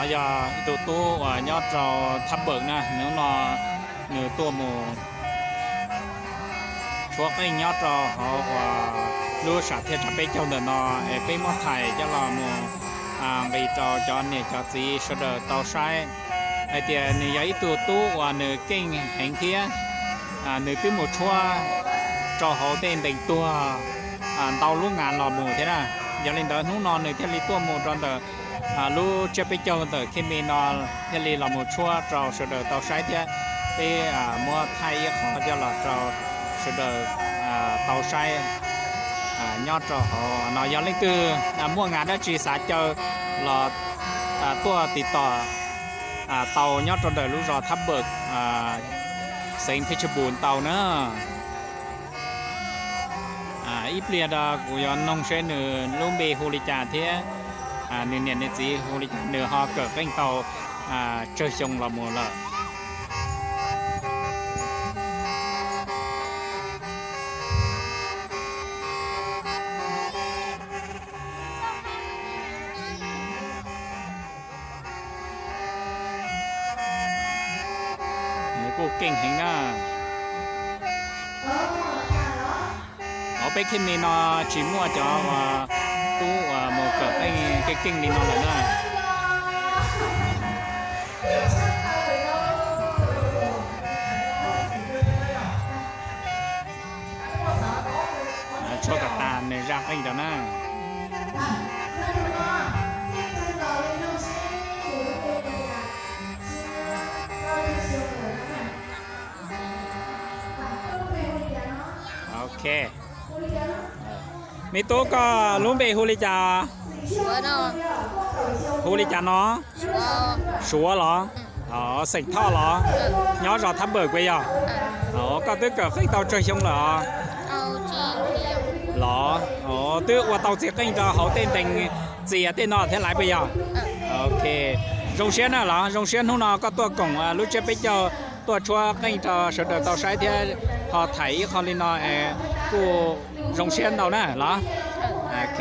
Yog ib tug tub uas nyob rau Thab Npawm na, hnub no nws tuaj mus tshuab qeej nyob rau hauv uas lub sam thiaj tsam peb caug ntawm no es peb muab thaij coj los mus nqis rau cov niam cov txiv sawv daws tau saib hais tias nws yog ib tug tub uas nws keej heev thiab nws twb mus tshuab rau hauv tej ntees tuag ntau lub nas los mus thiab na. Yog li ntawd hnub no nws thiaj li tuaj mus rau ntawm lub tsiab peb caug ntawm Khej Me no thiaj li los mus tshuab rau sawv daws tau saib thiab peb muab thaij ib qho coj los rau sawv daws tau saib nyob rau hauv no. Yog leej twg muaj nas dab tsi xav caw los tuaj tiv tom tau nyob rau ntawm lub zos Thab Npawm, xeev Pheej Tsha Npum tau na. Ib pliag no kuv yuav noog seb nws lub npe hu li cas thiab nws niam nws txiv hu li cas nws ho kawm qeej tau tsawg xyoo los mus lawm. Nws kuj keej heev na. Hauv peb Khej Me no tsis muaj cov uas tub uas mus kawm qeej keej keej li no lawm na. Tshuab kom tas nws zaj qeej rau na. Ok. Me tub, koj lub npe hu li cas? Hu li cas no? Suav los? Xeem Thoj los? Nyob zos Thab Npawm puas yog? Koj twb kawm qeej tau tsawg xyoo lawm os? Los, twb ua tau txiav qeej rau hauv tej ntees txias tej no thiab lawm puas yog? Ok. Zoo siab na los, zoo siab hnub no koj tuaj koom lub tsiab peb caug tuaj tshuab qeej rau sawv daws tau saib thiab ho thaij ib qho li no es kuj zoo siab ntau na los. Ok.